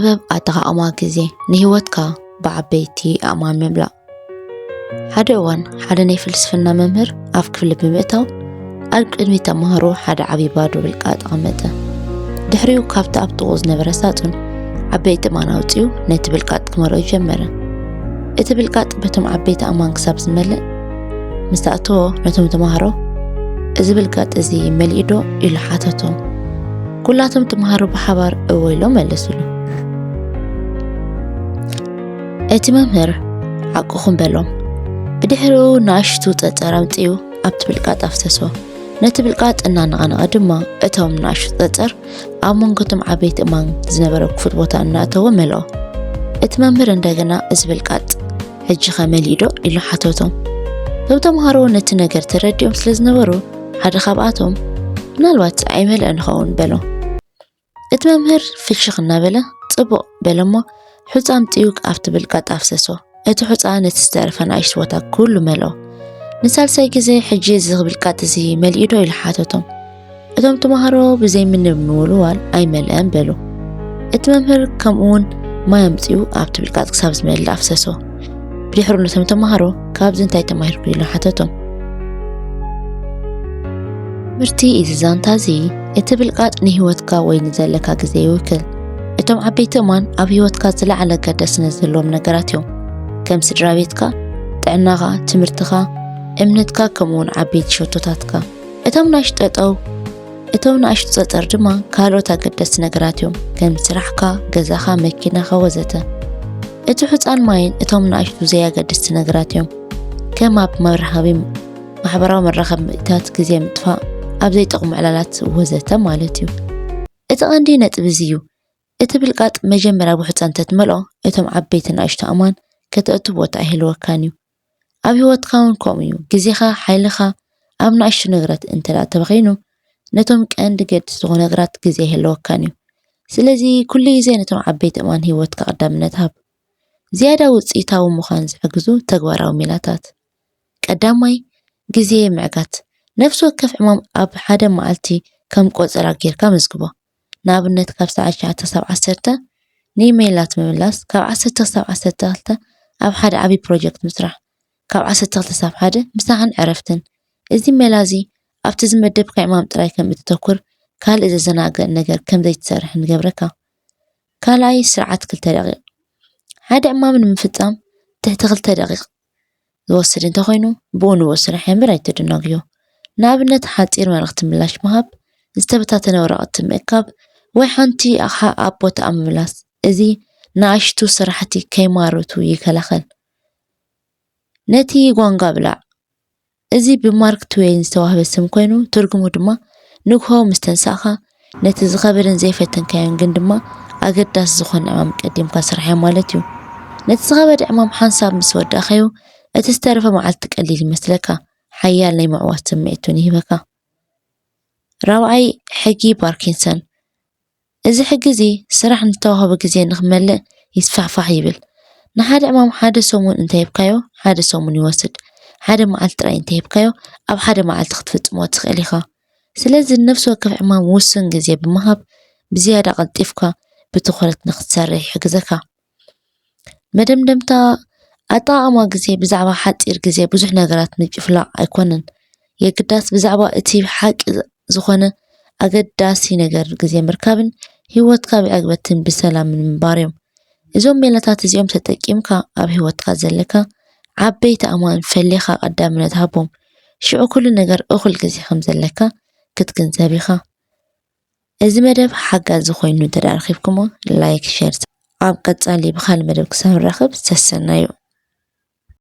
ጥበብ ኣጠቓቕማ ግዜ ንህይወትካ ብዓበይቲ ኣእማን ምምላእ። ሓደ እዋን ሓደ ናይ ፍልስፍና መምህር ኣብ ክፍሊ ብምእታው ኣብ ቅድሚ ተምሃሮ ሓደ ዓቢ ባዶ ብልቃጥ ኣቐመጠ። ድሕሪኡ ካብቲ ኣብ ጥቕኡ ዝነበረ ሳጹን ዓበይቲ ኣእማን ኣውጺኡ ነቲ ብልቃጥ ክመልኦ ጀመረ። እቲ ብልቃጥ በቶም ዓበይቲ ኣእማን ክሳብ ዝመልእ ምስ ኣእተዎ ነቶም ተምሃሮ፣ "እዚ ብልቃጥ እዚ መሊኡ ዶ?" ኢሉ ሓተቶም። ኩላቶም ተምሃሮ ብሓባር "እወ" ኢሎም መለሱሉ። እቲ መምህር "ሓቅኹም" በሎም። ብድሕሪኡ ንኣሽቱ ጸጸር ኣምጺኡ ኣብቲ ብልቃጥ ኣፍሰሶ። ነቲ ብልቃጥ እናነቓነቐ ድማ እቶም ንኣሽቱ ጸጸር ኣብ መንጎ እቶም ዓበይቲ ኣእማን ዝነበረ ክፉት ቦታ እናእተወ መልኦ። እቲ መምህር እንደገና "እዚ ብልቃጥ ሕጂ ኸ መሊኡ ዶ?" ኢሉ ሓተቶም። እቶም ተምሃሮ ነቲ ነገር ተረዲኦም ስለ ዝነበሩ ሓደ ካብኣቶም "ምናልባት ኣይመልአን ይኸውን" በሎ። እቲ መምህር ፍሽኽ እናበለ "ጽቡቕ" በለ እሞ ሑጻ ኣምጺኡ ኣብቲ ብልቃጥ ኣፍሰሶ። እቲ ሑጻ ነቲ ዝተረፈ ንኣሽቱ ቦታ ኩሉ መልኦ። ንሳልሳይ ግዜ "ሕጂ እዚ ብልቃጥ እዚ መሊኡ ዶ?" ኢሉ ሓተቶም። እቶም ተምሃሮ ብዘይ ምንም ምውልዋል "ኣይመልአን" በሉ። እቲ መምህር ከምኡ እውን ማይ ኣምጺኡ ኣብቲ ብልቃጥ ክሳብ ዝመልእ ኣፍሰሶ። ብድሕሩ ነቶም ተምሃሮ "ካብዚ እንታይ ተማሂርኩም?" ኢሉ ሓተቶም። ትምህርቲ እዚ ዛንታ እዚ እቲ ብልቃጥ ንህይወትካ ወይ ንዘለካ ግዜ ይውክል። እቶም ዓበይቲ እማን ኣብ ህይወትካ ዝለዓለ ኣገዳስነት ዘለዎም ነገራት እዮም። ከም ስድራ ቤትካ፣ ጥዕናኻ፣ ትምህርትኻ፣ እምነትካ፣ ከምኡ እውን ዓበይቲ ሸቶታትካ። እቶም ንኣሽቱ ጠጠው፣ እቶም ንኣሽቱ ጸጸር ድማ ካልኦት ኣገደስቲ ነገራት እዮም፣ ከም ስራሕካ፣ ገዛኻ፣ መኪናኻ ወዘተ። እቲ ሑጻን ማይን እቶም ንኣሽቱ ዘያገደስቲ ነገራት እዮም፣ ከም ኣብ መራኸቢ ማሕበራዊ መራኸቢታት ግዜ ምጥፋእ፣ ኣብ ዘይጠቕሙ ዕላላት ወዘተ ማለት እዩ። እቲ ቀንዲ ነጥቢ እዚ እዩ። እቲ ብልቃጥ መጀመርያ ብሑጻ እንተትመልኦ፣ እቶም ዓበይቲ ንኣሽቱ ኣእማን ከተእቱ ቦታ ኣይህልወካን እዩ። ኣብ ህይወትካ እውን ከምኡ እዩ። ግዜኻ፣ ሓይልኻ ኣብ ንኣሽቱ ነገራት እንተ ደኣ ተበኺኑ፣ ነቶም ቀንዲ ገድስቲ ዝኾኑ ነገራት ግዜ ኣይህልወካን እዩ። ስለዚ ኩሉ ግዜ ነቶም ዓበይቲ ኣእማን ህይወትካ ቀዳምነት ሃብ። ዝያዳ ውጽኢታዊ ምዃን ዝሕግዙ ተግባራዊ ሜላታት። ቀዳማይ፣ ግዜ ምዕጋት። ነፍሲ ወከፍ ዕማም ኣብ ሓደ መዓልቲ ከም ቆጸራ ጌርካ መዝግቦ። ንኣብነት፣ ካብ ሰዓት ትሽዓተ ክሳብ ዓሰርተ ንኢሜይላት ምምላስ፣ ካብ ዓሰርተ ክሳብ ዓሰርተ ክልተ ኣብ ሓደ ዓቢ ፕሮጀክት ምስራሕ፣ ካብ ዓሰርተ ክልተ ክሳብ ሓደ ምሳሕን ዕረፍትን። እዚ ሜላ እዚ ኣብቲ ዝመደብካዮ ዕማም ጥራይ ከም እተተኩር፣ ካልእ ዘዘናግዕ ነገር ከም ዘይትሰርሕን ይገብረካ። ካልኣይ፣ ስርዓት ክልተ ደቂቕ። ሓደ ዕማም ንምፍጻም ትሕቲ ክልተ ደቂቕ ዝወስድ እንተኾይኑ፣ ብኡ ንብኡ ስራሕ እምበር ኣይትደናጉዮ። ንኣብነት፣ ሓጺር መልእኽቲ ምላሽ ምሃብ፣ ዝተበታተነ ወረቐት ምእካብ፣ ወይ ሓንቲ ኣቕሓ ኣብ ቦታኣ ምምላስ። እዚ ንኣሽቱ ስራሕቲ ከይማርቱ ይከላኸል። ነቲ ጓንጋ ብላዕ። እዚ ብማርክ ትዌን ዝተዋህበ ስም ኮይኑ፣ ትርጉሙ ድማ ንግሆ ምስ ተንሳእካ፣ ነቲ ዝኸበደን ዘይፈተንካዮን ግን ድማ ኣገዳሲ ዝኾነ ዕማም ቀዲምካ ስርሓዮ ማለት እዩ። ነቲ ዝኸበደ ዕማም ሓንሳብ ምስ ወዳእካዮ፣ እቲ ዝተረፈ መዓልቲ ቀሊል ይመስለካ፣ ሓያል ናይ ምዕዋት ስምዒት እውን ይህበካ። ራብዓይ፣ ሕጊ ፓርኪንሰን። እዚ ሕጊ እዚ ስራሕ ንዝተዋህቦ ግዜ ንኽመልእ ይስፋሕፋሕ ይብል። ንሓደ ዕማም ሓደ ሰሙን እንተሂብካዮ፣ ሓደ ሰሙን ይወስድ። ሓደ መዓልቲ ጥራይ እንተሂብካዮ፣ ኣብ ሓደ መዓልቲ ክትፍጽሞ ትኽእል ኢኻ። ስለዚ ንነፍሲ ወከፍ ዕማም ውሱን ግዜ ብምሃብ፣ ብዝያዳ ቀልጢፍካ ብትኹረት ንኽትሰርሕ ይሕግዘካ። መደምደምታ፣ ኣጠቓቕማ ግዜ ብዛዕባ ሓጺር ግዜ ብዙሕ ነገራት ምጭፍላቕ ኣይኮነን። የግዳስ ብዛዕባ እቲ ሓቂ ዝኾነ ኣገዳሲ ነገር ግዜ ምርካብን ህይወትካ ብዕግበትን ብሰላምን ምንባር እዮም። እዞም ሜላታት እዚኦም ተጠቂምካ ኣብ ህይወትካ ዘለካ ዓበይቲ ኣእማን ፈሊኻ ቀዳምነት ሃቦም። ሽዑ ኩሉ ነገር እኹል ግዜ ከም ዘለካ ክትግንዘብ ኢኻ። እዚ መደብ ሓጋዚ ኮይኑ እንተ ደኣ ረኺብኩሞ፣ ላይክ፣ ሼር። ኣብ ቀጻሊ ብኻልእ መደብ ክሳብ ንራኸብ፣ ሰሰናዩ።